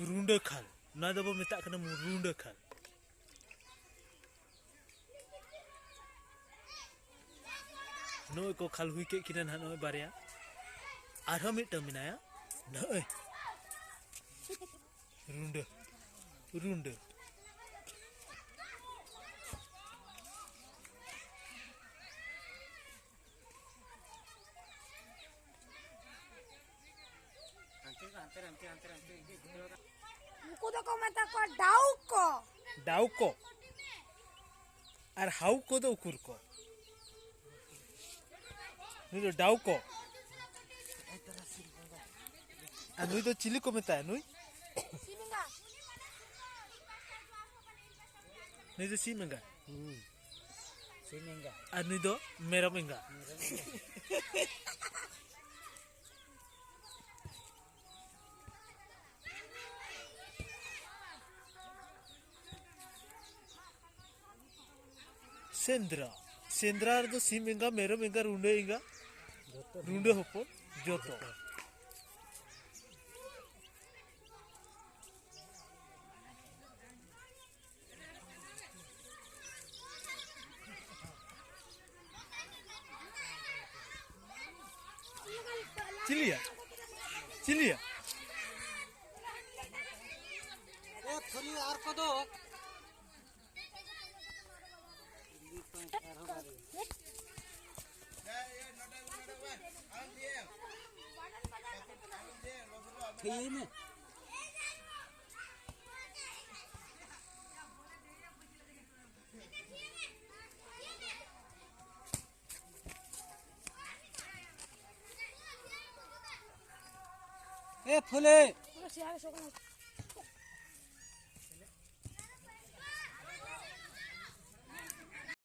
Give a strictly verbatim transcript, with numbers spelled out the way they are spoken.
ᱨᱩᱸᱰᱟᱹ ᱠᱷᱟᱞ, ᱱᱚᱣᱟ ᱫᱚᱵᱚ ᱢᱮᱛᱟᱜ ᱠᱟᱱᱟ ᱢᱩ-, ᱨᱩᱸᱰᱟᱹ ᱠᱷᱟᱞ᱾ ᱱᱚᱜᱼᱚᱭ ᱠᱚ ᱠᱷᱟᱞ ᱦᱩᱭ ᱠᱮᱫ ᱠᱤᱱᱟ ᱱᱟᱦᱟᱜ, ᱱᱚᱜᱼᱚᱭ ᱵᱟᱨᱭᱟ᱾ ᱟᱨᱦᱚᱸ ᱢᱤᱫᱴᱟᱝ ᱢᱮᱱᱟᱭᱟ, ᱱᱚᱜᱼᱚᱭ ᱨᱩᱸᱰᱟᱹ, ᱨᱩᱸᱰᱟᱹ᱾ ᱩᱱᱠᱩ ᱫᱚᱠᱚ ᱢᱮᱛᱟ ᱠᱚᱣᱟ ᱰᱟᱹᱣᱩ ᱠᱚ᱾ ᱰᱟᱹᱣᱩ ᱠᱚ᱾ ᱟᱨ ᱦᱟᱹᱣ ᱠᱚᱫᱚ ᱩᱠᱩᱨ ᱠᱚ? ᱱᱩᱭ ᱫᱚ ᱰᱟᱹᱣᱩ ᱠᱚ᱾ ᱟᱨ ᱱᱩᱭ ᱫᱚ ᱪᱤᱞᱤ ᱠᱚ ᱢᱮᱛᱟᱭᱟ ᱱᱩᱭ? ᱱᱩᱭ ᱫᱚ ᱥᱤᱢ ᱮᱸᱜᱟ᱾ ᱦᱩᱸ᱾ ᱥᱤᱢ ᱮᱸᱜᱟ᱾ ᱟᱨ ᱱᱩᱭ ᱫᱚ ᱢᱮᱨᱚᱢ ᱮᱸᱜᱟ᱾ ᱢᱮᱨᱚᱢ ᱮᱸᱜᱟ᱾ ᱥᱮᱸᱫᱽᱨᱟ᱾ ᱥᱮᱸᱫᱽᱨᱟ ᱨᱮᱫᱚ ᱥᱤᱢ ᱮᱸᱜᱟ, ᱢᱮᱨᱚᱢ ᱮᱸᱜᱟ, ᱨᱩᱸᱰᱟᱹ ᱮᱸᱜᱟ, ᱡᱚᱛᱚ ᱨᱩᱸᱰᱟᱹ ᱦᱚᱯᱚᱱ, ᱡᱚᱛᱚ᱾ ᱪᱤᱞᱤᱭᱟ? ᱪᱤᱞᱤᱭᱟ? ᱮ, ᱛᱷᱩᱞᱤ ᱟᱨ ᱠᱚᱫᱚ᱾ ᱴᱷᱤᱠ ᱢᱮ᱾ ᱮ ᱯᱷᱩᱞᱮ᱾